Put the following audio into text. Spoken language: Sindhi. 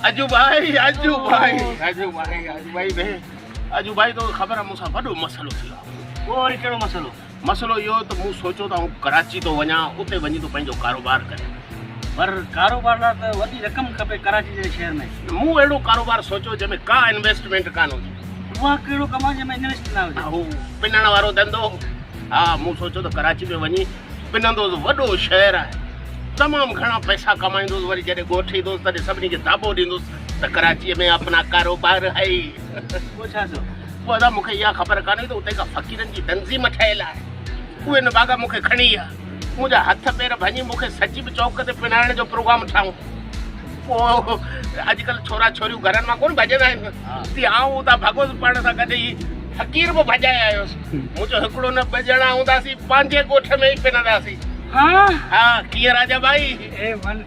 اجو ڀائي اجو ڀائي اجو ڀائي اجو ڀائي ڀي اجو ڀائي توکي خبر آ مون سان وڏو مسئلو ٿي ويو آ. پوء وري ڪهڙو مسئلو؟ مسئلو اهو ته مون سوچيو ته آئون ڪراچي ٿو وڃان اتي وڃي ٿو پنهنجو ڪاروبار ڪريان. پر ڪاروبار لاء ته وڏي رقم کپي ڪراچي جهڙي شهر ۾. مون اهڙو ڪاروبار سوچيو جنهن ۾ ڪا انويسٽمينٽ ڪانه هجي. اها ڪهڙو ڪم آ جنهن ۾ انويسٽ نه هجي؟ هو پنڻ وارو ڌنڌو. ها مون سوچيو ته ڪراچي ۾ وڃي پنندوس وڏو شهر آهي تمام گهڻا پئسا ڪمائيندوس وري جڏهن ڳوٺ ايندوس تڏهن سڀني کي داٻو ڏيندوس ته ڪراچيء ۾ اپنا ڪاروبار هي. پوء ڇا ٿيو؟ پوء ادا مون کي اها خبر ڪانه هئي ته اتي ڪا فقيرن جي تنظيم ٺهيل آهي. اهي نڀاڳا مون کي کڻي ويا. منهنجا هٿ پير ڀڃي مون کي سچي به چوڪ تي پنائڻ جو پروگرام ٺاهيائون. پوء اڄڪلهه ڇورا ڇوريون گهرن مان ڪونه ڀڄندا آهن. تيئن آئون اتان ڀڳس پاڻ سان گڏ هي فقير به ڀڄائي آيس. مون چيو هڪڙو نه ٻه ڄڻا هونداسين پنهنجي ڳوٺ ۾ ئي پننداسين. ها ها ڪيئن راجا ڀائي؟ A one.